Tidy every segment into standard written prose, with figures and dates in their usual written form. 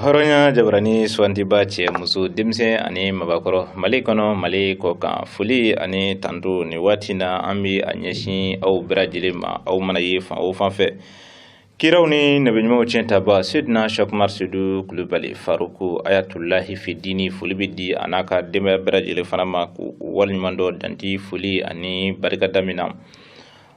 Hɔrɔnya jabarani sugandiba cɛ muso denmisɛn ani mabakɔrɔ Mali kɔnɔ Mali kɔkan foli ani tanto nin waati na an bɛ a ɲɛsin aw bɛɛ lajɛlen ma aw mana ye fan o fan fɛ kiraw ni nabiɲumanw tiɲɛ taba Seydina Cheikh Umar Seydou Kulubali Faruku Ayatulahi Fidini foli bɛ di a n'a ka denbaya bɛɛ lajɛlen fana ma k'u waleɲuman dɔn dan tɛ foli ani barikada min na.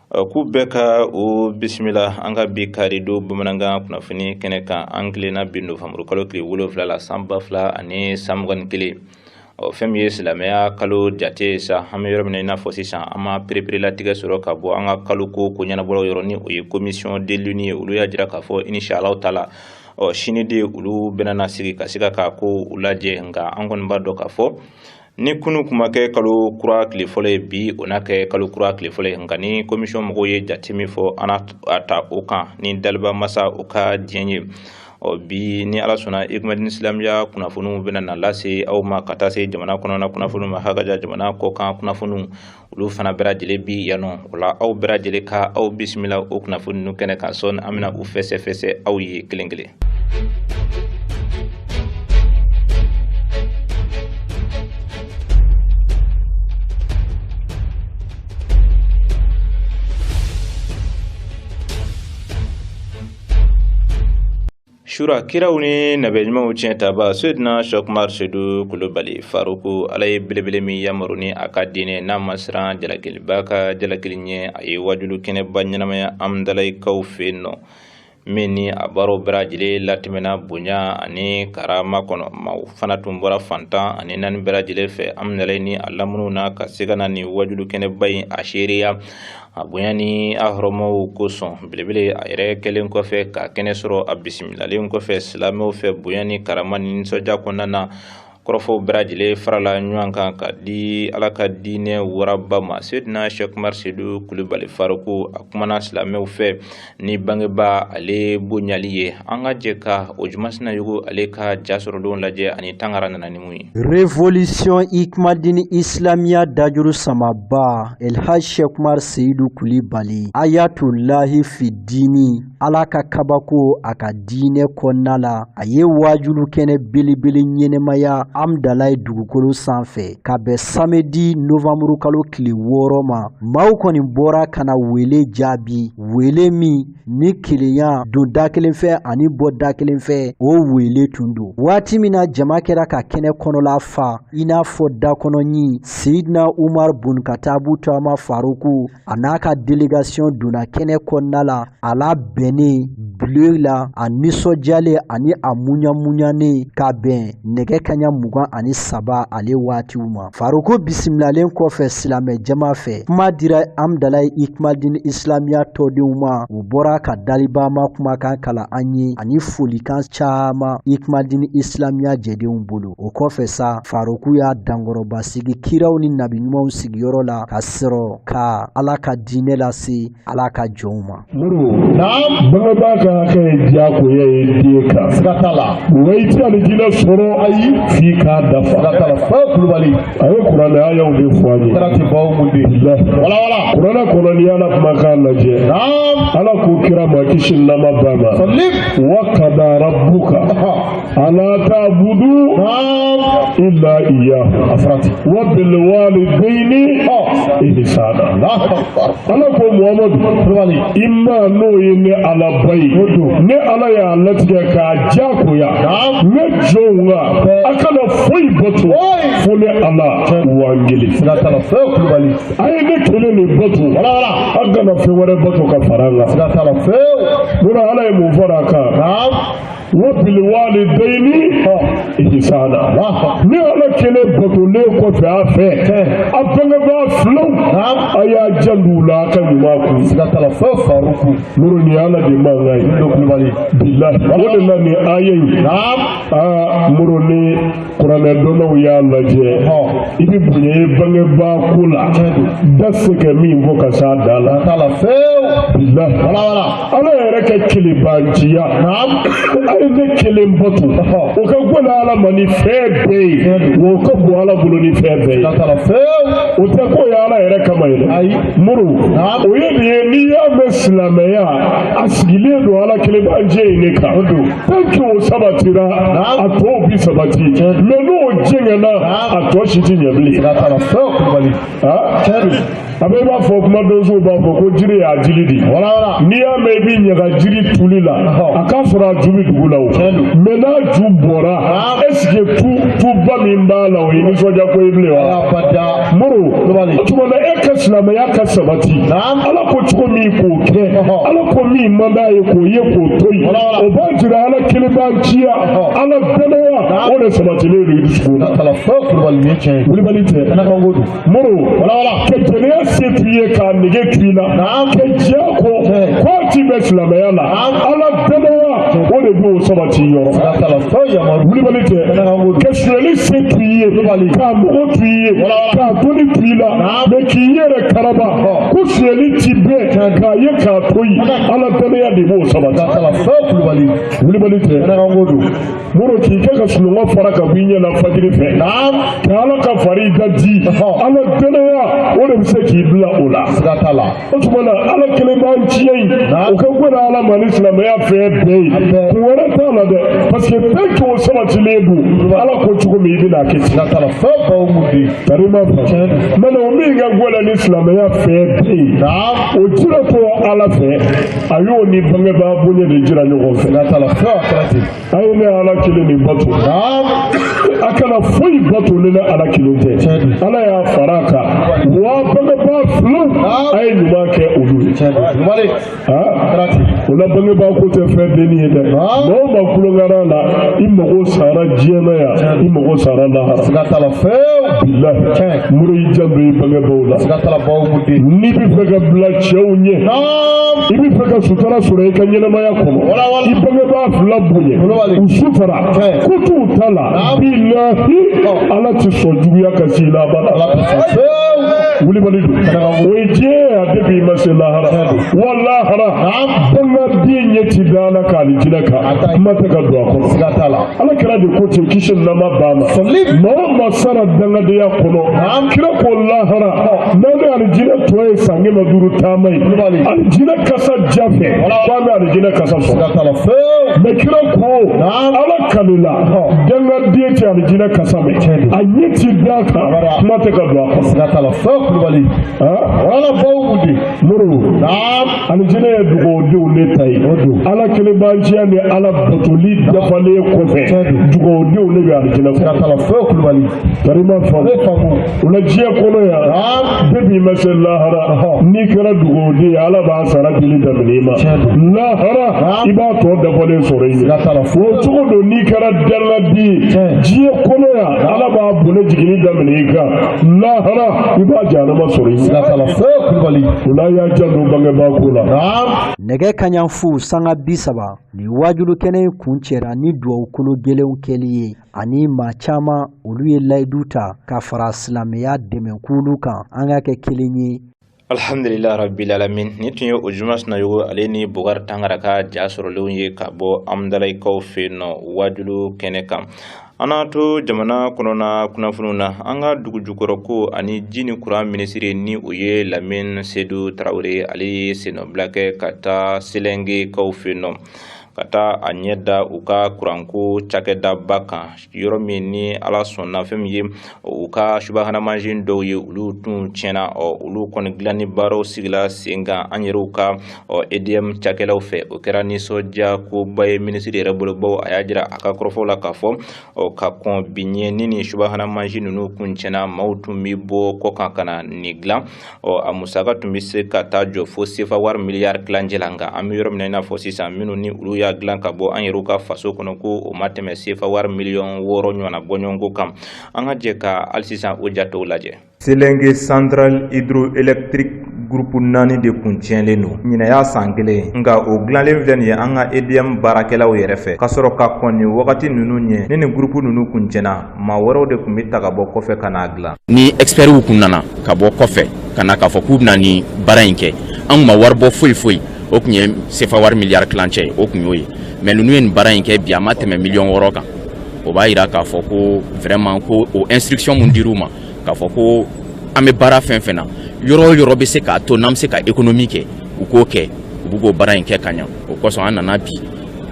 K'u bɛɛ ka o bisimila an ka bi karidon bamanankan kunnafoni kɛnɛ kan an tilenna bi nowanburu kalo tile 7 la san 2021. Ɔ fɛn min ye silamɛya kalo jate ye sa an bɛ yɔrɔ min na i n'a fɔ sisan an ma pereperelatigɛ sɔrɔ ka bɔ an ka kalo ko ko ɲɛnabɔlaw yɔrɔ ni o ye commission de lune ye olu y'a jira k'a fɔ inshallah taala ɔ sini de olu bɛna na sigi ka se ka ko lajɛ nka an kɔni b'a dɔn k'a fɔ ni kunu kun ma kɛ kalo kura tile fɔlɔ ye bi o n'a kɛ kalo kura tile fɔlɔ ye nka ni commission mɔgɔw ye jate min fɔ an n'a ta o kan ni daliba masa o ka diɲɛ ye. Ɔ bi ni ala sɔnna Hikmadine Silamɛya kunnafoniw bɛna na lase aw ma ka taa se jamana kɔnɔna kunnafoniw ma hakaja jamana kɔkan kunnafoniw olu fana bɛɛ lajɛlen bi yan nɔ o la aw bɛɛ lajɛlen ka aw bisimila o kunnafoni ninnu kɛnɛ kan sɔɔni an bɛna u fɛsɛfɛsɛ aw ye kelen kelen. Sura kiraw ni nabiɲumanw tiɲɛ taba Seydina Cheikh Umar Seydou Kulubali Faruku ala ye belebele min yamaru ni a ka diinɛ n'a ma siran jalakiliba ka jalakili ɲɛ a ye wajulu kɛnɛba ɲɛnamaya Amdalayikaw fɛ yen nɔ min ni a baaraw bɛɛ lajɛlen latɛmɛna bonya ani karama kɔnɔ maaw fana tun bɔra fan 14 bɛɛ lajɛlen fɛ Amdalayi ni a laminiw na ka se ka na nin wajulu kɛnɛba in a seereya a bonya ni a hɔrɔmaw kosɔn belebele a yɛrɛ kɛlen kɔfɛ ka kɛnɛ sɔrɔ a bisimilalen kɔfɛ silamɛw fɛ bonya ni karama ni nisɔndiya kɔnɔna na kɔrɔfɔw bɛɛ lajɛlen farala ɲɔgɔn kan ka di ala ka diinɛ waraba ma Seydina Cheikh Umar Seydou Kulubali Faruku a kumana silamɛw fɛ ni bangebaa ale bonyali ye an ka jɛ ka o Juma Sinayogo ale ka ja sɔrɔlenw lajɛ ani Tangara nana ni mun ye. Révolution Hikmadine Islamiya dajuru samaba El Hadj Cheikh Umar Seyidu Kulibali Ayatulahi Fidini Ala ka kabako a ka diinɛ kɔnɔna la a ye waajulu kɛnɛ belebele ɲɛnɛmaya Amdalayi dugukolo sanfɛ ka bɛn samedi novembre kalo tile 6 ma maaw kɔni bɔra ka na wele jaabi wele min ni kelenya don da kelen fɛ ani bɔ da kelen fɛ o wele tun don waati min na jama kɛra ka kɛnɛ kɔnɔla fa i n'a fɔ dakɔnɔɲin Seyidina Umar bun Katabu Tama Faruku a n'a ka délégation donna kɛnɛ kɔnɔna la a labɛnnen bleu la a nisɔndiyalen ani a muɲamuɲanen ka bɛn nɛgɛ kaɲa 23 ale waatiw ma Faruku bisimilalen kɔfɛ silamɛ jama fɛ kuma dira Amdalayi Hikmadine Islamiya tɔdenw ma u bɔra ka dalibama kumakan kalan an ye ani folikan caman Hikmadine Islamiya jɛdenw bolo o kɔfɛ sa Faruku y'a dankɔrɔba sigi kiraw ni nabi ɲumanw sigiyɔrɔ la ka sɔrɔ ka Ala ka diinɛ lase Ala ka jɔnw ma. Modibo bangebaa ka hakɛ ye diyagoya ye den kan. Siga t'a la. Wa i tɛ alijinɛ sɔrɔ. Ayi. F'i k'a dafa. Siga t'a la. Fo Kulubali. A ye kuranɛ ayaw de fɔ an ye. Kɛra ten bawo mun de. Bilahi. Wala wala. Kuranɛ kɔnɔ n'i y'Ala kumakan lajɛ. Naam. Ala ko kira ma kisi ni nɛɛma b'a ma. Salim. Wa kada rabbuka. Ala ta'budu. Naam. Illa iyyahu. A fɔra ten. Wa bil walidayni. Ihsana. Allahu akbar. Ala ko Muhamadu. Kulubali. I ma n'o ye ne Ala ba ye. Ne Ala y'a latigɛ k'a diyagoya. Naam. Ne jɔnw kan a kana foyi bato. Fo ne Ala wa n kelen. Siga t'a la. Fo Kulubali. A ye ne kelen de bato. Wala wala. A kana fɛn wɛrɛ bato ka fara n kan. Siga t'a la. Fewu. Mun na Ala ye mun fara a kan? Naam. Wa bil walidayni ihsana. Ne Ala kelen batolen kɔfɛ a fɛ a bangebaa filaw a y'a janto u la a ka ɲuman k'u ye. Siga t'a la. Fo Faruku. Muru nin ye Ala de mankan ye. Ndo Kulubali. Bilahi o de la nin aya in. Naam. Aa Moro, ni kuranɛdɔnnaw y'a lajɛ, i bɛ bonya i bangebaa ko la, da se ka min fɔ ka s'a da la. T'a la fewu. Bilahi. Wala wala. Ala yɛrɛ ka kelebanciya, a ye ne kelen bato, o ka gwɛlɛ Ala ma ni fɛn bɛɛ ye, wa o ka bon Ala bolo ni fɛn bɛɛ ye. T'a la fewu. O tɛ k'o ye Ala yɛrɛ kama ye dɛ. Ayi. Moro, o ye nin ye, n'i y'a mɛn silamɛya a sigilen don Ala kelebanciya in de kan, tant que o sabatira, a tɔw bi sabati, mais n'o jɛngɛnna, a tɔ si ti ɲɛ bilen. T'a la fewu, Kulubali. Ah? Tiɲɛ don. A bɛ i b'a fɔ kuma donsow b'a fɔ ko jiri y'a jili di. Wala wala. N'i y'a mɛn i b'i ɲaga jiri tuli la, a k'a sɔrɔ a ju bɛ dugu la o, mais n'a ju bɔra, est ce que tu tuba min b'a la, o ye nisɔndiya ko ye bilen wa? Abada. Moro, Kulubali. o tuma na e ka silamɛya ka sabati, Ala ko cogo min k'o kɛ, Ala ko min man d'a ye k'o ye k'o to yen, Wala, wala. o b'a jira Ala kelebanciya, Ala dannaya, o de sabatilen don i dusukun na. T'a la fewu, Kulubali, nin ye tiɲɛ ye. Wulibali tɛ. Kana kan ko don. Moro, Wala wala. ka jɛnɛya se t'i ye k'a nege to i la, ka diɲɛ kɔ k'a ti bɛ silamɛya la, Ala dannaya, o de b'o sabati i yɔrɔ. T'a la fewu, yamaru. Wulibali tɛ. Ka sonyali se t'i ye k'a mɔgɔ to i ye k'a dɔnni to i la, mais k'i yɛrɛ karaba ko sonyali ti bɛn k'a ye k'a to yen, Ala dannaya de b'o sabati. T'a la fewu, Kulubali. Wulibali tɛ. Kana kan ko don. Moro, k'i kɛ ka sunɔgɔ fara ka bɔ i ɲɛ la fajiri fɛ ka Ala ka fari da di, Ala dannaya, o de bɛ se k'i bila o la. Siga t'a la. O tuma na Ala kelen b'an tiɲɛ in, o ka gwɛlɛ Ala ma ni silamɛya fɛn bɛɛ ye. Kun wɛrɛ t'a la dɛ, parce que tant que o sabatilen don, Ala ko cogo min, i bɛna kɛ ten. Siga t'a la fewu, bawo mun den. Tari ma faamu mana, o min ka gwɛlɛ ni silamɛya fɛn bɛɛ ye, o jira to Ala fɛ, a y'o ni bangebaa bonya de jira ɲɔgɔn fɛ. Siga t'a la fewu, a kɛra ten. A ye ne Ala kelen de bato, a kana foyi bato ni ne Ala kelen tɛ. Ala y'a fara a kan wa bangebaa filaw, a ye ɲuman kɛ olu ye. Tiɲɛ don, Kulubali. Ah? Kɛra ten. O la bangebaa ko tɛ fɛn denni ye dɛ. Maa o maa kulonkara la, i mago sara diɲɛ na yan, i mago sara lahara. Siga t'a la fewu. Bilahi, Moro, i janto i bangebaaw la. Siga t'a la, bawo mun den. N'i bɛ fɛ ka bila cɛw ɲɛ, i bɛ fɛ ka sutura sɔrɔ i ka ɲɛnamaya kɔnɔ, i bangebaa fila bonya, Kulubali. u sutura, ko t'u ta la. Bilahi, Ala tɛ sɔn juguya ka s'i la abada. Ala tɛ sɔn fewu. Wulibali don, o ye diɲɛ ye, a depuis i ma se lahara wa lahara, bangaden ɲɛ ti da Ala kan alijinɛ kan, kuma tɛ ka don a kɔnɔ. Siga t'a la. Ala kɛra de ko ten, kisi nama b'a ma, maa o maa sara dangadenya kɔnɔ, kira ko lahara n'an bɛ alijinɛ tɔ ye san 500 taama ye, alijinɛ kasa ja fɛ k'an bɛ alijinɛ kasa sɔrɔ. Siga t'a la fewu. Mais kira ko Ala kalila, dangaden tɛ alijinɛ kasa mɛn, a ɲɛ ti da kan, kuma tɛ ka don a kɔnɔ. Siga t'a la fewu, Kulubali. Ah? Wala bawo mun den. Moro, alijinɛ ye dugawudenw de ta ye. Ala kelebanciya ni Ala batoli dafalen kɔfɛ, dugawudenw de bɛ alijinɛ Siga kɔnɔ. t'a la fewu, Kulubali. Tarima faamu. Ne faamu. O la diɲɛ kɔnɔ yan, depuis i ma se lahara, n'i kɛra dugawuden ye, Ala b'a sara dili daminɛ i ma, lahara i b'a tɔ dafalen sɔrɔ i ɲɛ. Siga t'a la fewu. O cogo don, n'i kɛra dangaden ye diɲɛ kɔnɔ yan, Ala b'a bolo jiginni daminɛ i kan, lahara i b'a jahanama sɔrɔ i ɲɛ. Siga t'a la fewu, Kulubali. O la y'a janto bangebaa ko la. Nɛgɛ kaɲa 0 sanga 30 nin wajulu kɛnɛ in kun cɛra ni duwawu kolo gɛlɛnw kɛli ye, ani maa caman olu ye layidu ta ka fara silamɛya dɛmɛkulu kan, an ka kɛ kelen ye. Alhamdulillah rabbil alamin. Ni tun ye o Juma Sinayogo ale ni Bogari Tangara ka ja sɔrɔlenw ye ka bɔ Amudalayi fɛ yen nɔ wajulu kɛnɛ kan. An n'a to jamana kɔnɔna kunnafoniw na, an ka dugu jukɔrɔ ko ani ji ni kuran minisiri, ni o ye Lamine Sedu Tarawele, ale ye sennɔbila kɛ ka taa Selengekaw fɛ yen nɔ, ka taa a ɲɛ da u ka kuranko cakɛdaba kan, yɔrɔ min ni Ala sɔnna, fɛn min ye u ka subahana mansin dɔw ye, olu tun tiɲɛna. Ɔ olu kɔni dilanni baaraw sigila sen kan an yɛrɛw ka ɔ EDM cakɛlaw fɛ. O kɛra nisɔndiya koba ye minisiri yɛrɛ bolo, bawo a y'a jira a ka kɔrɔfɔw la k'a fɔ ɔ ka kɔn bi ɲɛ ni nin subahana mansin ninnu kun tiɲɛna, maaw tun bɛ bɔ kɔ kan ka na nin dilan. Ɔ a musaka tun bɛ se ka taa jɔ fo sefa wari miliyari 1 la, nka an bɛ yɔrɔ min na i n'a fɔ sisan, minnu ni olu y'a dilan ka bɔ an yɛrɛw ka faso kɔnɔ, ko o ma tɛmɛ sefa wari miliyɔn 6 ɲɔgɔnna bɔɲɔgɔnko kan. An ka jɛ ka hali sisan o jatɔw lajɛ. Sélingué Centrale hydroélectrique. Gurupu 4 de kun tiɲɛlen don. Ɲinan y'a san 1 ye, nka o dilanlen filɛ nin ye an ka EDM baarakɛlaw yɛrɛ fɛ, ka sɔrɔ ka kɔn nin wagati ninnu ɲɛ. Ni nin gurupu ninnu kun tiɲɛna, maa wɛrɛw de tun bɛ ta ka bɔ kɔfɛ ka n'a dilan. Ni expertw kun nana ka bɔ kɔfɛ ka na k'a fɔ k'u bɛna nin baara in kɛ, an kun ma wari bɔ foyi foyi, o tun ye sefa wari miliyari tilancɛ ye, o tun y'o ye. Mais ninnu ye nin baara in kɛ bi, a ma tɛmɛ miliyɔn 6 kan. O b'a yira k'a fɔ ko vraiment ko o instruction mun dir'u ma k'a fɔ ko an bɛ baara fɛn fɛn na, yɔrɔ o yɔrɔ bɛ se k'a to n'an bɛ se ka économie kɛ, u k'o kɛ, u b'u k'o baara in kɛ ka ɲa. O kosɔn an nana bi,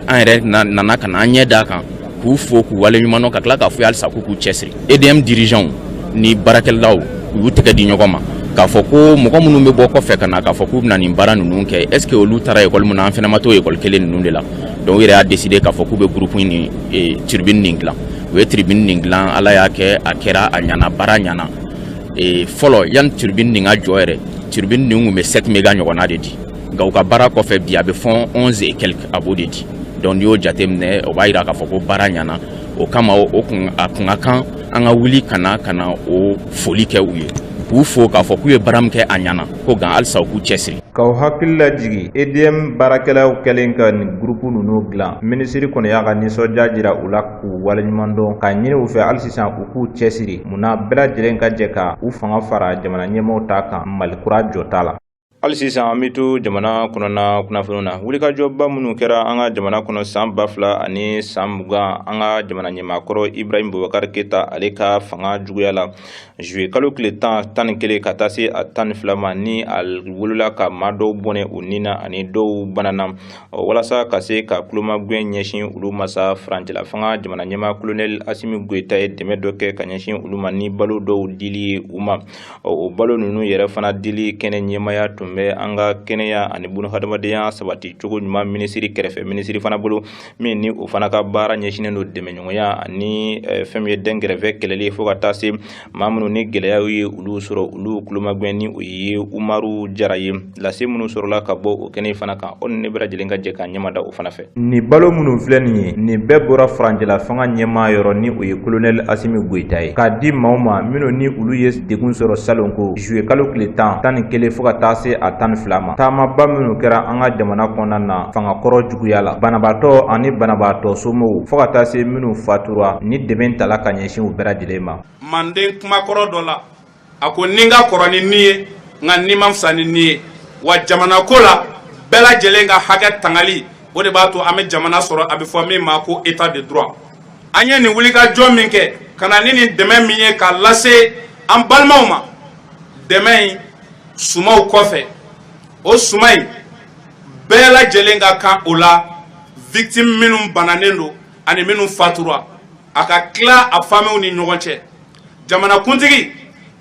an yɛrɛ nana ka na an ɲɛ d'a kan k'u fo, k'u waleɲuman dɔn, ka tila k'a fɔ halisa k'u k'u cɛsiri. EDM dirigeants ni baarakɛlaw, u y'u tɛgɛ di ɲɔgɔn ma k'a fɔ ko mɔgɔ minnu bɛ bɔ kɔfɛ ka na k'a fɔ k'u bɛna nin baara ninnu kɛ, est ce que olu taara école min na, an fana ma t'o école kelen ninnu de la. Donc u yɛrɛ y'a décider k'a fɔ k'u bɛ groupe nin turbine nin dilan. U ye turbine nin dilan, Ala y'a kɛ a kɛra, a ɲana, baara ɲana. Fɔlɔ, yanni turbine nin ka jɔ yɛrɛ, turbine nin tun bɛ 7 méga ɲɔgɔnna de di, nka u ka baara kɔfɛ bi, a bɛ fɔ 11 et quelque a b'o de di. Donc n'i y'o jateminɛ, o b'a yira k'a fɔ ko baara ɲana. O kama o kun a kun ka kan an ka wuli ka na o foli kɛ u ye, k'u fo k'a fɔ k'u ye baara min kɛ, a ɲana ko nka halisa u k'u cɛsiri. K'aw hakili lajigin, EDM baarakɛlaw kɛlen ka nin gurupu ninnu dilan, minisiri kɔni y'a ka nisɔndiya jira u la, k'u waleɲuman dɔn, k'a ɲini u fɛ hali sisan u k'u cɛsiri. Munna bɛɛ lajɛlen ka jɛ ka u fanga fara jamana ɲɛmaaw ta kan Mali kura jɔta la. Hali sisan an bɛ to jamana kɔnɔna kunnafoniw na. Wulikajɔba minnu kɛra an ka jamana kɔnɔ san 2020, an ka jamana ɲɛmaakɔrɔ Ibrahim Boubacar Keita, ale ka fanga juguya la, juillet kalo tile 10, 11 ka taa se a 12 ma, ni a wolola ka maa dɔw bɔnɛ u ni na ani dɔw banana, walasa ka se ka kulomagɛn ɲɛsin olu ma sa, furancɛla fanga jamana ɲɛmaa colonel Assimi Goïta ye dɛmɛ dɔ kɛ ka ɲɛsin olu ma ni balo dɔw dili ye u ma. O balo ninnu yɛrɛ fana dili kɛnɛ ɲɛmaya tun bɛ an ka kɛnɛya ani bunahadamadenya sabati cogo ɲuman minisiri kɛrɛfɛ minisiri fana bolo, min ni o fana ka baara ɲɛsinnen don dɛmɛɲɔgɔnya ani fɛn min ye dɛnkɛrɛfɛ kɛlɛli, fo ka taa se maa minnu ni gɛlɛyaw ye olu sɔrɔ, olu kulomagɛn, ni o ye Umaru Jara ye. Lase minnu sɔrɔla ka bɔ o kɛnɛ fana kan, o ni ne bɛɛ lajɛlen ka jɛ k'a ɲɛmada o fana fɛ. Nin balo minnu filɛ nin ye, nin bɛɛ bɔra furancɛla fanga ɲɛmaa yɔrɔ, ni o ye colonel Assimi Goïta ye, k'a di maaw ma minnu ni olu ye degun sɔrɔ salon ko juillet kalo tile 10, 11 fo ka taa se a 12 ma, taamaba minnu kɛra an ka jamana kɔnɔna na fangakɔrɔ juguya la, banabaatɔ ani banabaatɔ somɔgɔw, fo ka taa se minnu fatura, ni dɛmɛ tala ka ɲɛsin u bɛɛ lajɛlen ma. Manden kumakɔrɔ dɔ la, a ko ni n ka kɔrɔ ni nin ye, nka ni ma fisa ni nin ye wa. Jamana ko la, bɛɛ lajɛlen ka hakɛ tangali, o de b'a to an bɛ jamana sɔrɔ, a bɛ fɔ min ma ko état de droit. An ye nin wulikajɔ min kɛ ka na ni nin dɛmɛ min ye k'a lase an balimaw ma, dɛmɛ in sumaw kɔfɛ, o suma in bɛɛ lajɛlen ka kan o la, victime minnu bananen don ani minnu fatura, a ka tila a famillew ni ɲɔgɔn cɛ. Jamanakuntigi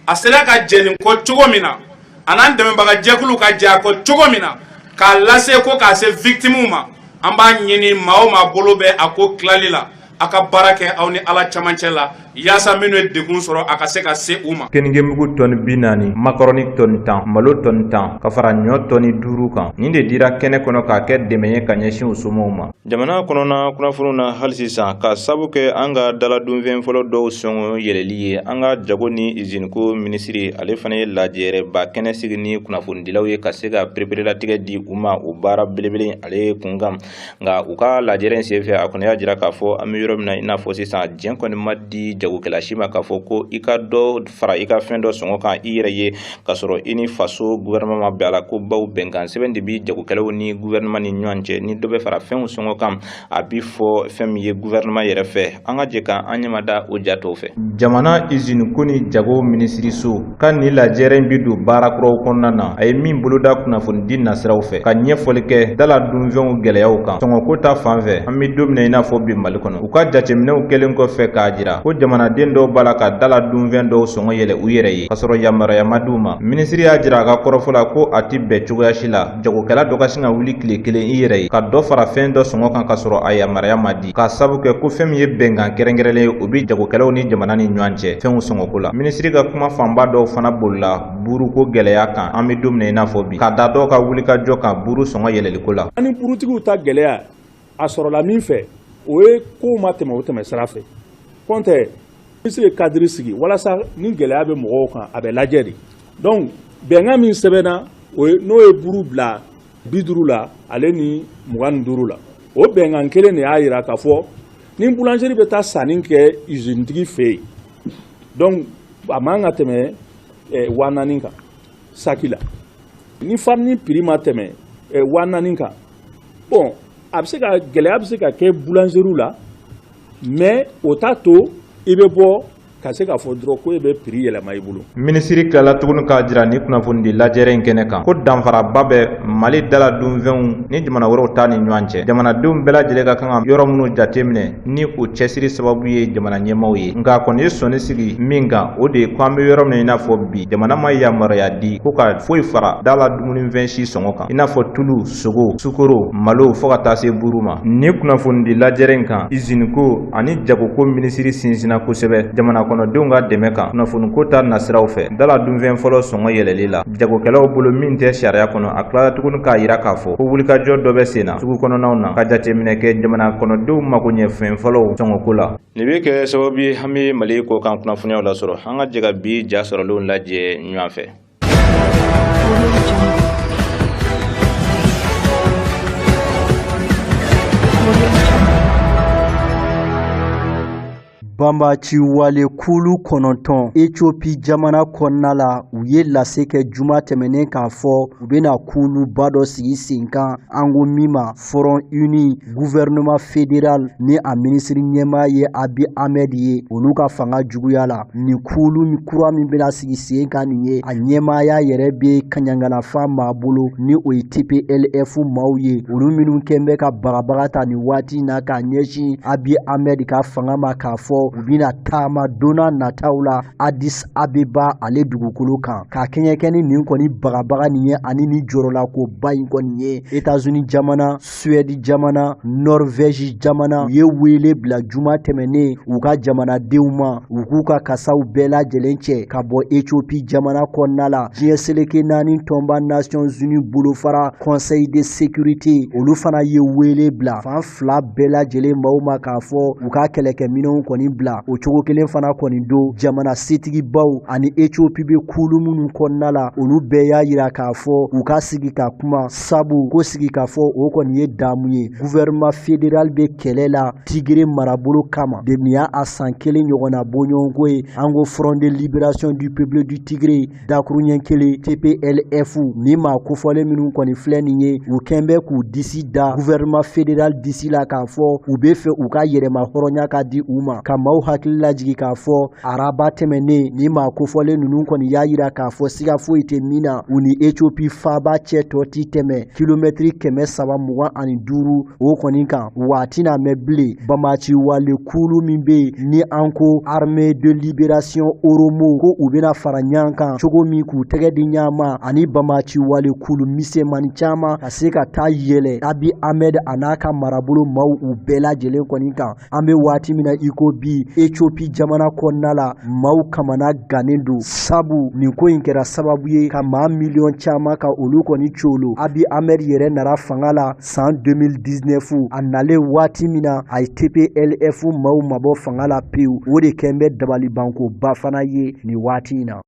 a sera ka jɛ nin kɔ cogo min na, a n'an dɛmɛbaga jɛkulu ka jɛ a kɔ cogo min na k'a lase ko k'a se victimes ma, an b'a ɲini maa o maa bolo bɛ a ko tilali la, a ka baara kɛ aw ni Ala camancɛ la, yaasa minnu ye degun sɔrɔ, a ka se ka se u ma. Keningemugu tɔni 40, makɔrɔni tɔni 10, malo tɔni 10, ka fara ɲɔ tɔni 5 kan, nin de dira kɛnɛ kɔnɔ k'a kɛ dɛmɛ ye ka ɲɛsin u somɔgɔw ma. Jamana kɔnɔna kunnafoniw na hali sisan, ka sabu kɛ an ka daladunfɛn fɔlɔ dɔw sɔngɔ yɛlɛli ye, an ka jago ni iziniko minisiri, ale fana ye lajɛrɛba kɛnɛ sigi ni kunnafonidilaw ye ka se ka pereperelatigɛ di u ma o baara belebele ale kunkan. Nka u ka lajɛrɛ in senfɛ, a kɔni y'a jira k'a fɔ an bɛ yɔrɔ min na i n'a fɔ sisan, diɲɛ kɔni ma di jagokɛla si ma k'a fɔ ko i ka dɔ fara i ka fɛn dɔ sɔngɔ kan i yɛrɛ ye k'a sɔrɔ i ni faso gouvernement ma bɛn a la. Ko baw bɛnkan sɛbɛn de bi jagokɛlaw ni gouvernement ni ɲɔgɔn cɛ. Ni dɔ bɛ fara fɛnw sɔngɔ kan, a bi fɔ fɛn min ye gouvernement yɛrɛ fɛ. An ka jɛ ka an ɲɛmada o ja tɔw fɛ. Jamana izini ko ni jago minisiriso ka nin lajɛrɛ in bi don baara kuraw kɔnɔna na, a ye min boloda kunnafonidi nasiraw fɛ ka ɲɛfɔli kɛ dala dunfɛnw gɛlɛyaw kan sɔngɔko ta fan fɛ an bɛ don min na i n'a fɔ bi Mali kɔnɔ. U ka jateminɛw kɛlen kɔfɛ k'a jira ko jamanaden dɔw b'a la ka dala dunfɛn dɔw sɔngɔ yɛlɛ u yɛrɛ ye k'a sɔrɔ yamaruya ma d'u ma, minisiri y'a jira a ka kɔrɔfɔ la ko a tɛ bɛn cogoya si la jagokɛla dɔ ka sin ka wuli tile kelen i yɛrɛ ye ka dɔ fara fɛn dɔ sɔngɔ kan k'a sɔrɔ a yamaruya ma di, k'a sabu kɛ ko fɛn min ye bɛnkan kɛrɛnkɛrɛnlen ye, o bɛ jagokɛlaw ni jamana ni ɲɔgɔn cɛ fɛnw sɔngɔko la. Minisiri ka kuma fanba dɔw fana bolila buruko gɛlɛya kan an bɛ don min na i n'a fɔ bi, ka da dɔw ka wulikajɔ kan buru sɔngɔ yɛlɛliko la. Ani burutigiw ta gɛlɛya a sɔrɔla min fɛ, o ye kow ma tɛmɛ o tɛmɛ sira fɛ. Kɔntɛ minisiri ye cadre sigi walasa ni gɛlɛya bɛ mɔgɔw kan, a bɛ lajɛ de. Donc bɛnkan min sɛbɛnna O n'o ye buru bila 50 la ale ni 25 la. O bɛnkan kelen de y'a jira k'a fɔ ni boulangerie bɛ taa sanni kɛ usinetigi fɛ yen, donc a man ka tɛmɛ 4000 kan saki la. Ni farine prix ma tɛmɛ 4000 kan, bon a bɛ se ka gɛlɛya bɛ se ka kɛ boulangerie la, mais o t'a to i bɛ bɔ ka se k'a fɔ dɔrɔn ko e bɛ prix yɛlɛma i bolo. Minisiri tilala tuguni k'a jira ni kunnafonidi lajɛrɛ in kɛnɛ kan ko danfaraba bɛ Mali dala dunfɛnw ni jamana wɛrɛw ta ni ɲɔgɔn cɛ. Jamanadenw bɛɛ lajɛlen ka kan ka yɔrɔ minnu jateminɛ ni o cɛsiri sababu ye jamana ɲɛmaaw ye. Nka a kɔni ye sɔnni sigi min kan, o de ye ko an bɛ yɔrɔ min na i n'a fɔ bi, jamana ma yamaruya di ko ka foyi fara dala dumunifɛn si sɔngɔ kan, i n'a fɔ tulu, sogo, sukoro, malo, fo ka taa se buru ma. Ni kunnafonidi lajɛrɛ in kan, iziniko ani jagoko minisiri sinsinna kosɛbɛ jamana kɔnɔdenw ka dɛmɛ kan kunnafoniko ta nasiraw fɛ dala dunfɛn fɔlɔ sɔngɔ yɛlɛli la jagokɛlaw bolo min tɛ sariya kɔnɔ. A tilala tuguni k'a jira k'a fɔ ko wulikajɔ dɔ bɛ sen na sugu kɔnɔnaw na ka jateminɛ kɛ jamana kɔnɔdenw makoɲɛfɛn fɔlɔw sɔngɔko la. Nin bɛ kɛ sababu ye an bɛ Mali kɔkan kunnafoniyaw lasɔrɔ. An ka jɛ ka bi ja sɔrɔlenw lajɛ ɲɔgɔn fɛ. Banbaci wale kulu 9 Ethiopie jamana kɔnɔna la, u ye lase kɛ juma tɛmɛnen k'a fɔ u bɛna kuluba dɔ sigi sen kan, an ko min ma Front Uni gouvernement fédéral ni a minisiri ɲɛmaa ye Abiy Ahmed ye, olu ka fanga juguya la. Nin kulu kura min bɛna sigi sen kan nin ye, a ɲɛmaaya yɛrɛ bɛ kaɲangalafa maa bolo ni o ye TPLF maaw ye, olu minnu kɛn bɛ ka bagabaga ta nin waati in na k'a ɲɛsin Abiy Ahmed ka fanga ma, k'a fɔ u bɛna taama donna nataw la Addis Abeba ale dugukolo kan, k'a kɛɲɛkɛ ni nin kɔni bagabaga nin ye ani nin jɔrɔlakoba in kɔni ye. États-Unis jamana, Suède jamana, Norvège jamana u ye wele bila juma tɛmɛnen u ka jamanadenw ma, u k'u ka kasaw bɛɛ lajɛlen cɛ ka bɔ Ethiopie jamana kɔnɔna la. Diɲɛ seleke naani tɔnba Nations Unies bolofara Conseil de sécurité, olu fana ye wele bila fan fila bɛɛ lajɛlen maaw ma k'a fɔ u ka kɛlɛkɛminɛnw kɔni bila. O cogo kelen fana kɔni don jamana setigibaw ani Ethiopie bɛ kulu minnu kɔnɔna la, olu bɛɛ y'a jira k'a fɔ u ka sigi ka kuma, sabu ko sigi k'a fɔ o kɔni ye damu ye. Gouvernement fédéral bɛ kɛlɛ la Tigre marabolo kama depuis a san kelen ɲɔgɔnna bɔɲɔgɔnko ye. An ko Front de libération du peuple du Tigré dakuruɲɛ kelen TPLF, ni maa kofɔlen minnu kɔni filɛ nin ye, u kɛn bɛ k'u disi da gouvernement fédéral disi la k'a fɔ u bɛ fɛ u ka yɛrɛma hɔrɔnya ka di u ma. Ka maaw hakili lajigin k'a fɔ araba tɛmɛnen ni maa kofɔlen ninnu kɔni y'a jira k'a fɔ siga foyi tɛ min na, u ni Ethiopie faaba cɛ tɔ ti tɛmɛ kilomɛtiri 325 o kɔni kan. Waati n'a mɛn bilen, banbaci wale kulu min bɛ yen ni an ko Armée de libération Oromo, ko u bɛna fara ɲɔgɔn kan cogo min k'u tɛgɛ di ɲɔgɔn ma ani banbaci wale kulu misɛnmanin caman ka se ka taa yɛlɛ Abiy Ahmed a n'a ka marabolo maaw u bɛɛ lajɛlen kɔni kan. An bɛ waati min na i ko bi, Ethiopie jamana kɔnɔna la maaw kamana gannen don, sabu nin ko in kɛra sababu ye ka maa miliyɔn caman ka olu kɔni colo. Abiy Ahmed yɛrɛ nana fanga la san 2019, a nalen waati min na a ye TPLF maaw mabɔ fanga la pewu. O de kɛn bɛ dabalibankoba fana ye nin waati in na.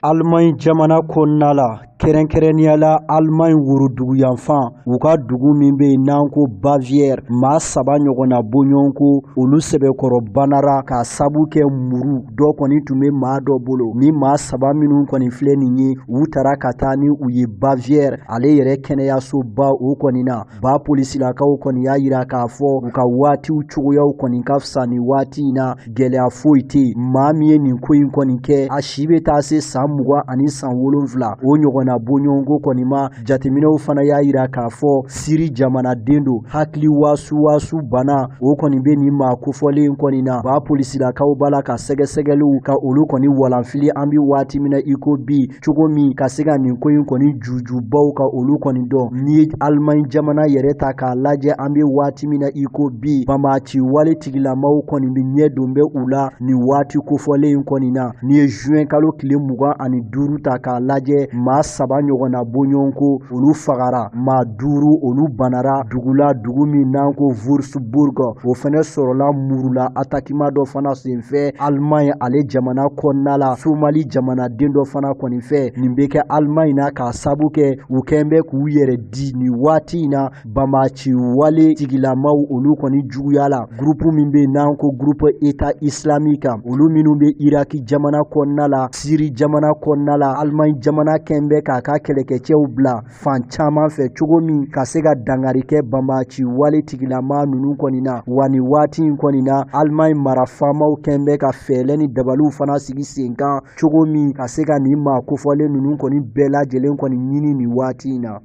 Allemagne jamana kɔnɔna la, kɛrɛnkɛrɛnnenya la Allemagne woroduguyanfan, u ka dugu min bɛ yen n'an ko Bavière, maa 3 ɲɔgɔnna bɔɲɔgɔnko olu sɛbɛkɔrɔ banara k'a sabu kɛ muru dɔ kɔni tun bɛ maa dɔ bolo. Ni maa 3 minnu kɔni filɛ nin ye, u taara ka taa ni u ye Bavière ale yɛrɛ kɛnɛyasoba o kɔni na. Ba polisilakaw kɔni y'a jira k'a fɔ u ka waatiw cogoyaw kɔni ka fisa ni waati in na, gɛlɛya foyi tɛ yen. Maa min ye nin ko in kɔni kɛ, a si bɛ taa se san 20 ani san 7 o ɲɔgɔnna bɔɲɔgɔnko kɔni ma. Jateminɛw fana y'a jira k'a fɔ Siri jamanaden don, hakili waasu waasu bana o kɔni bɛ nin maa kofɔlen in kɔni na. Ba polisilakaw b'a la ka sɛgɛsɛgɛliw ka olu kɔni walanfili an bɛ waati min na i ko bi, cogo min ka se ka nin ko in kɔni jujubaw ka olu kɔni dɔn. N'i ye Allemagne jamana yɛrɛ ta k'a lajɛ, an bɛ waati min na i ko bi, banbaci wale tigilamaw kɔni bɛ ɲɛ don bɛ u la nin waati kofɔlen in kɔni na. N'i ye juin kalo tile 25 ta k'a lajɛ, maa 3 saba ɲɔgɔnna bɔɲɔgɔnko olu fagara, maa 5 olu banara dugu la, dugu min n'an ko Würzburg, o fɛnɛ sɔrɔla murula atakima dɔ fana senfɛ Allemagne ale jamana kɔnɔna la, Somali jamanaden dɔ fana kɔni fɛ. Nin bɛ kɛ Allemagne na k'a sabu kɛ u kɛn bɛ k'u yɛrɛ di nin waati in na banbaanci wale tigilamaw olu kɔni juguya la. Gurupu min bɛ n'an ko groupe État islamique, olu minnu bɛ Iraki jamana kɔnɔna la, Siri jamana kɔnɔna la, Allemagne jamana kɛn bɛ k'a ka kɛlɛkɛcɛw bila fan caman fɛ cogo min ka se ka dangari kɛ banbaanci wale tigilama ninnu kɔni na. Wa nin waati in kɔni na, Allemagne mara faamaw kɛn bɛ ka fɛɛrɛ ni dabaliw fana sigi sen kan cogo min ka se ka nin maa kofɔlen ninnu kɔni bɛɛ lajɛlen kɔni ɲini nin waati in na.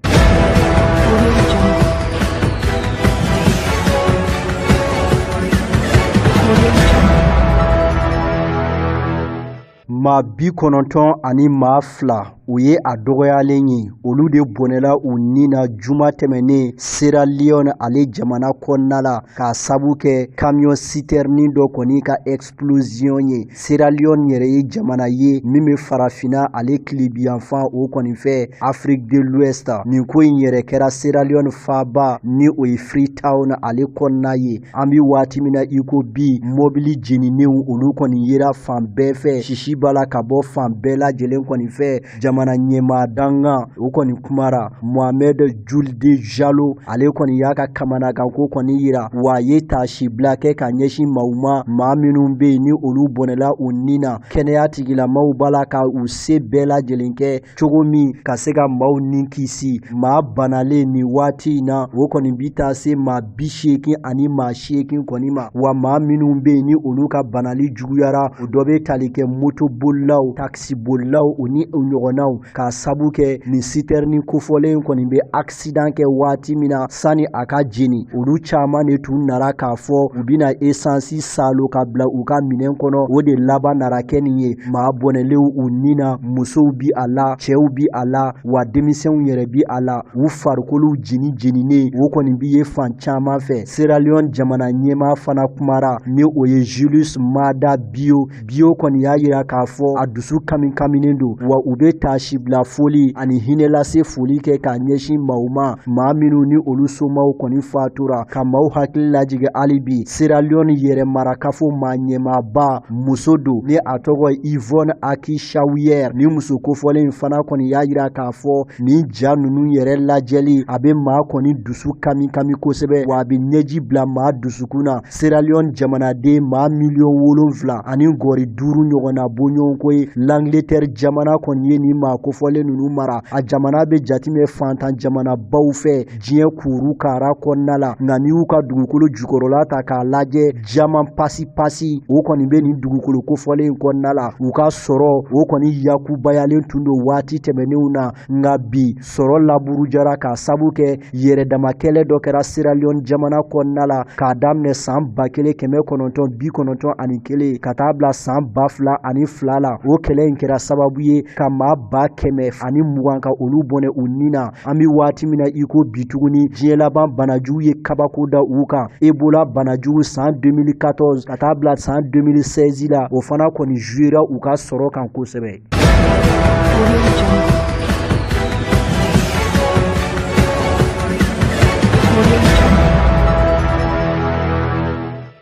Maa 92 o ye a dɔgɔyalen ye, olu de bɔnɛla u ni na juma tɛmɛnen Sierra Leone ale jamana kɔnɔna la k'a sabu kɛ camion citerne dɔ kɔni ka explosion ye. Sierra Leone yɛrɛ ye jamana ye min bɛ farafinna ale tilebiyanfan o kɔni fɛ, Afrique de l'Ouest. Nin ko in yɛrɛ kɛra Sierra Leone faaba ni o ye Freetown ale kɔnɔna ye. An bɛ waati min na i ko bi, mɔbili jeninenw olu kɔni yera fan bɛɛ fɛ, sisi b'a la ka bɔ fan bɛɛ lajɛlen kɔni fɛ. Jamana ɲɛmaa dankan o kɔni kumara, Mohamed Juldeh Jalloh ale kɔni y'a ka kamanaganko kɔni yira, wa a ye taasibila kɛ ka ɲɛsin maaw ma, maa minnu bɛ yen ni olu bɔnɛla u ni na. Kɛnɛya tigilamaw b'a la ka u se bɛɛ lajɛlen kɛ cogo min ka se ka maaw ni kisi. Maa banalen nin waati in na, o kɔni bi taa se maa 88 kɔni ma. Wa maa minnu bɛ yen ni olu ka banali juguyara, o dɔ bɛ tali kɛ motobolilaw, takisibolilaw o ni o ɲɔgɔnnaw, k'a sabu kɛ nin sitɛrini kofɔlen kɔni bɛ accident kɛ waati min na sani a ka jeni, olu caman de tun nara k'a fɔ u bɛna esansi salo ka bila u ka minɛn kɔnɔ. O de laban nara kɛ nin ye. Maa bɔnɛlenw u ni na, musow bi a la, cɛw bi a la, wa denmisɛnw yɛrɛ bi a la. U farikolow jeni jeninen o kɔni bi ye fan caman fɛ. Sierra Leone jamana ɲɛmaa fana kumara ni o ye Julius Maada Bio. Bio kɔni y'a yira k'a fɔ a dusu kami kaminen don, wa u bɛ taasibila foli ani hinɛ lase foli kɛ k'a ɲɛsin maaw ma, maa minnu ni olu somaw kɔni fatura, ka maaw hakili lajigin hali bi. Sierra Leone yɛrɛ marakafo maa ɲɛmaaba muso don ni a tɔgɔ Yvonne Aki Shawyer. Ni muso kofɔlen in fana kɔni y'a yira k'a fɔ nin ja ninnu yɛrɛ lajɛli a bɛ maa kɔni dusu kami kami kosɛbɛ, wa a bɛ ɲɛji bila maa dusukun na. Sierra Leone jamanaden maa 7.5 miliyɔn ɲɔgɔnna bɔɲɔgɔnko ye. L'Angleterre jamana kɔni ye nin maa kofɔlen ninnu mara. A jamana bɛ jateminɛ fantan jamanabaw fɛ diɲɛ kuru kara kɔnɔna la, nka n'i y'u ka dugukolo jukɔrɔla ta k'a lajɛ, jaman pasi pasi o kɔni bɛ nin dugukolo kofɔlen in kɔnɔna la. U ka sɔrɔ o kɔni yakubayalen tun don waati tɛmɛnenw na, nka bi sɔrɔ laburujara k'a sabu kɛ yɛrɛdama kɛlɛ dɔ kɛra Sierra Leone jamana kɔnɔna la k'a daminɛ san 1991 ka taa bila san 2002 la. O kɛlɛ in kɛra sababu ye ka maa 120,000 ka olu bɔnɛ u ni na. An bɛ waati min na i ko bi tuguni, diɲɛ laban banajugu ye kabako da u kan, Ebola banajugu san 2014 ka taa bila san 2016 la, o fana kɔni jouera u ka sɔrɔ kan kosɛbɛ.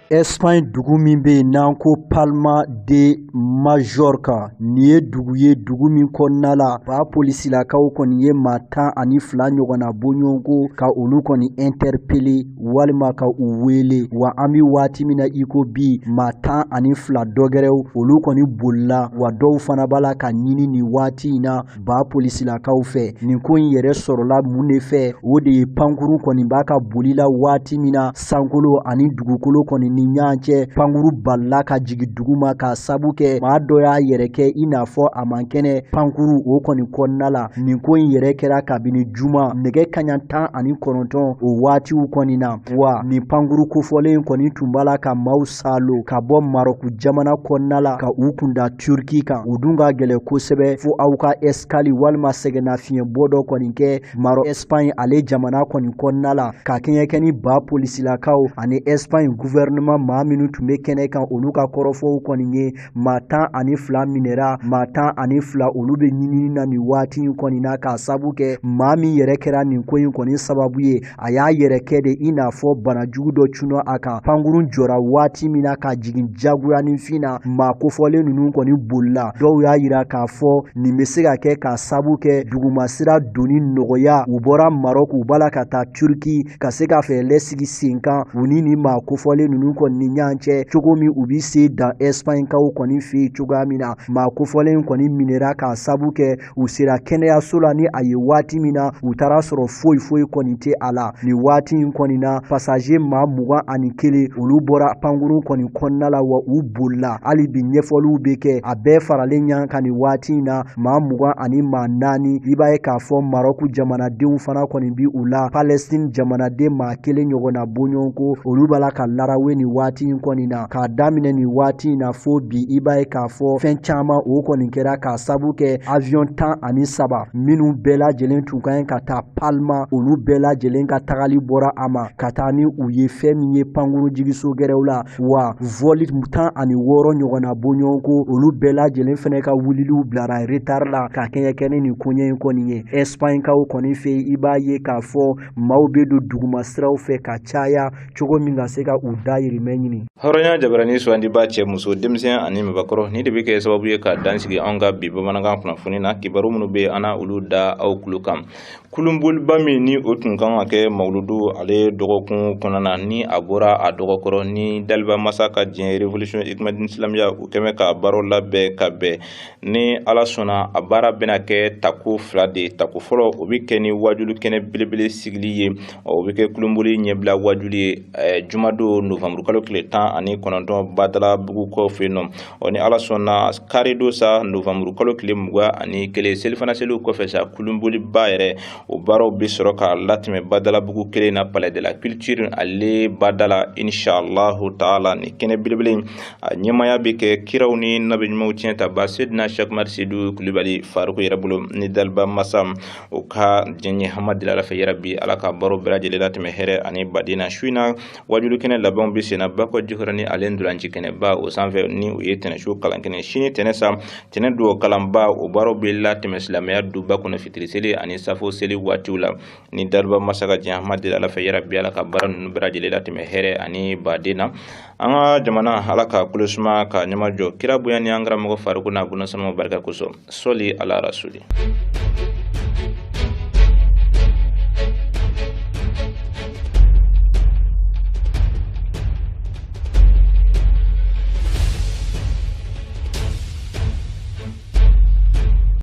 Espagne dugu min bɛ yen n'an ko Palma de Majorca, nin ye dugu ye, dugu min kɔnɔna la ba polisilakaw kɔni ye maa 12 ɲɔgɔnna bɔɲɔgɔnko ka olu kɔni interpeller walima ka u wele. Wa an bɛ waati min na i ko bi, maa 12 dɔgɛrɛw olu kɔni bolila, wa dɔw fana b'a la ka ɲini nin waati in na ba polisilakaw fɛ. Nin ko in yɛrɛ sɔrɔla mun de fɛ? O de ye pankuru kɔni b'a ka boli la waati min na, sankolo ani dugukolo kɔni ni ɲɔgɔn cɛ, pankuru balila ka jigin duguma k'a sabu kɛ maa dɔ y'a yɛrɛ kɛ i n'a fɔ a man kɛnɛ pankuru o kɔni kɔnɔna la. Nin ko in yɛrɛ kɛra kabini juma nɛgɛ kaɲa 19 o waatiw kɔni na. Wa nin pankuru kofɔlen kɔni tun b'a la ka maaw salo ka bɔ Marɔku jamana kɔnɔna la ka u kunda Turki kan. O dun ka gɛlɛn kosɛbɛ fo aw ka escale walima sɛgɛnnafiɲɛbɔ dɔ kɔni kɛ Marɔku Espagne ale jamana kɔni kɔnɔna la, ka kɛɲɛ kɛ ni ba polisilakaw ani Espagne gouvernement Walima maa minnu tun bɛ kɛnɛ kan, olu ka kɔrɔfɔw kɔni ye maa 12 minɛra, maa 12 olu bɛ ɲinini na nin waati in kɔni na, k'a sabu kɛ maa min yɛrɛ kɛra nin ko in kɔni sababu ye, a y'a yɛrɛ kɛ de i n'a fɔ banajugu dɔ cunna a kan. Pankurun jɔra waati min na ka jigin jagoya ni fin na, maa kofɔlen ninnu kɔni bolila. Dɔw y'a yira k'a fɔ nin bɛ se ka kɛ k'a sabu kɛ dugumasira donni nɔgɔya. U bɔra Maroc, u b'a la ka taa Turki ka se ka fɛɛrɛ sigi sen kan u ni nin maa kofɔlen ninnu kɔni ni ɲɔgɔn cɛ, cogo min u bɛ se dan Espagne kaw kɔni fɛ yen cogoya min na. Maa kofɔlen kɔni minɛra k'a sabu kɛ u sera kɛnɛyaso la ni a ye waati min na, u taara sɔrɔ foyi foyi kɔni tɛ a la. Nin waati in kɔni na, passager maa 21 olu bɔra pankurun kɔni kɔnɔna la, wa u bolila. Hali bi ɲɛfɔliw bɛ kɛ, a bɛɛ faralen ɲɔgɔn kan nin waati in na, maa 24. I b'a ye k'a fɔ Maroc jamanadenw fana kɔni bi u la, Palestine jamanaden maa 1 ɲɔgɔnna bɔɲɔgɔnko olu b'a la ka larawe nin waati in kɔni na. K'a daminɛ nin waati in na fo bi, i b'a ye k'a fɔ fɛn caman o kɔni kɛra k'a sabu kɛ avion 13 minnu bɛɛ lajɛlen tun ka ɲi ka taa Palma, olu bɛɛ lajɛlen ka tagali bɔra a ma ka taa ni u ye fɛn min ye pankurun jigiso gɛrɛw la, wa vol 16 ɲɔgɔnna bɔɲɔgɔnko olu bɛɛ lajɛlen fɛnɛ ka wuliliw bilara retard la ka kɛɲɛ kɛ ni nin koɲɛ in kɔni ye. Espagne kaw kɔni fɛ yen, i b'a ye k'a fɔ maaw bɛ don duguma siraw fɛ ka caya cogo min ka se ka u dayirimɛ ɲini. Hɔrɔnya jabarani sugandiba, cɛ, muso, denmisɛn ani mabakɔrɔ, ni de bɛ kɛ sababu ye ka dansigi anw ka bi bamanankan kunnafoni na. Kibaru minnu bɛ an na, olu da aw tulo kan. Kulunboliba min ni o tun kan ka kɛ mawuludu ale dɔgɔkun kɔnɔna na, ni a bɔra a dɔgɔkɔrɔ ni daliba masa ka diɲɛ révolution Ikmadine Silamiya, u kɛmɛ ka baaraw labɛn ka bɛn ni Ala sɔnna, a baara bɛna kɛ tako 2 de ye. Tako fɔlɔ, o bɛ kɛ ni wajulu kɛnɛ belebele sigili ye, o bɛ kɛ kulunboli ɲɛbila wajulu ye jumadon novembre kalo tile 19 Badalabugu kɔ fɛ yen nɔ. Ɔ ni Ala sɔnna, karidon sa, novembre kalo tile 21, selifana seliw kɔfɛ sa, kulunboliba yɛrɛ o baaraw bɛ sɔrɔ ka latɛmɛ Badalabugu kelen na, palais de la culture ale badala, inshallahu taala. Ni kɛnɛ belebele a ɲɛmaya bɛ kɛ kiraw ni nabi ɲumanw tiɲɛ ta ba Sedina Cheikh Umar Seydou Kulibali Faruku yɛrɛ bolo, ni daliba masa o ka diɲɛ hama deli Ala fɛ yarabi, Ala ka baaraw bɛɛ lajɛlen latɛmɛ hɛrɛ ani baden na. Su in na, wajulu kɛnɛ labanw bɛ senna Bakɔ Jikɔrɔni ale ntolanci kɛnɛba o sanfɛ, ni o ye tɛnɛsu kalan kɛnɛ. Sini tɛnɛ sa, tɛnɛ don kalanba o baaraw bɛ latɛmɛ silamɛya duba kɔnɔ fitiri seli ani safo seli waatiw la, ni daliba masa ka diɲɛ hama deli Ala fɛ yarabi, Ala ka baara ninnu bɛɛ lajɛlen latɛmɛ hɛrɛ ani baden na. An ka jamana, Ala ka kolo suma ka ɲɛmajɔ. Kira bonya ni an karamɔgɔ Faruku n'a bolo sanu barika kosɔn, sɔli ala rasuli.